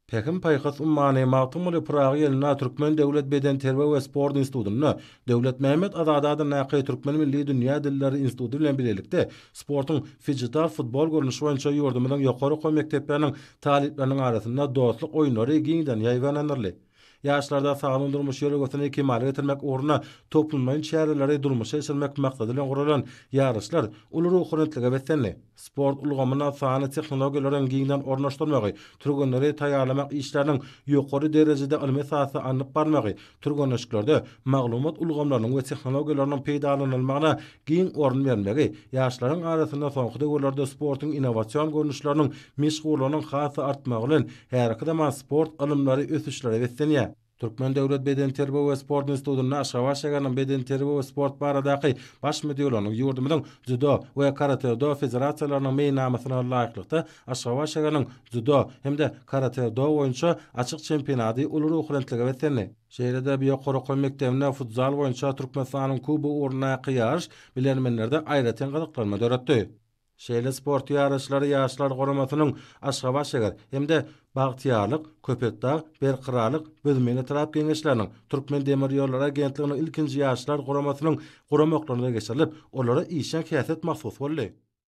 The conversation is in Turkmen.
Pähim-paýhas ummany Magtymguly Pyragy ýylynda Türkmen döwlet bedenterbiýe we sport institutynda Döwletmämmet Azady adyndaky Türkmen milli dünýä dilleri instituty bilen bilelikde sportuň fijital futbol görnüşi boýunça ýurdumyzyň ýokary okuw mekdepleriniň talyplarynyň arasynda dostluk oýunlary giňden ýaýbaňlandyryldy. Ýaşlarda sagdyn durmuş ýörelgesini kemala getirmek ugrunda toplumlaýyn çäreleri durmuşa geçirmek maksady bilen guralan ýaryşlar uly ruhubelentlige beslendi. Sport ulgamyna sanly tehnologiýalaryň giňden ornaşdyrylmagy, türgenleri taýýarlamak işleriniň ýokary derejede ylmy esasda alnyp barylmagy, türgenleşiklerde maglumat ulgamlarynyň we tehnologiýalarynyň peýdalanylmagyna giň orun berilmegi ýaşlaryň arasynda soňky döwürlerde sportuň innowasion görnüşleriniň meşhurlygynyň has-da artmagy bilen häzirki zaman sport ylymlary ösüşlere beslenýär. Türkmen döwlet bedenterbiýe we sport institutynda Aşgabat şäheriniň bedenterbiýe we sport baradaky Baş müdirliginiň, ýurdumyzyň Dzýudo we karate-do federasiýalarynyň meýilnamasyna laýyklykda Aşgabat şäheriniň dzýudo hem-de karate-do boýunça açyk çempionady uly ruhubelentlige beslendi. Şeýle-de bu ýokary okuw mekdebinde futzal boýunça Türkmenistanyň Kubogy ugrundaky ýaryş bilermenlerde aýratyn gyzyklanma döretdi. Şeýle sport ýaryşlary Ýaşlar guramasynyň Aşgabat şäher hem-de Bagtyýarlyk, Köpetdag, Berkararlyk, Büzmeýin etrap Geňeşleriniň, Türkmendemirýollary agentliginiň ilkinji Ýaşlar guramasynyň guramaklarynda geçirilip, olara işjeň häsiýet mahsus boldy.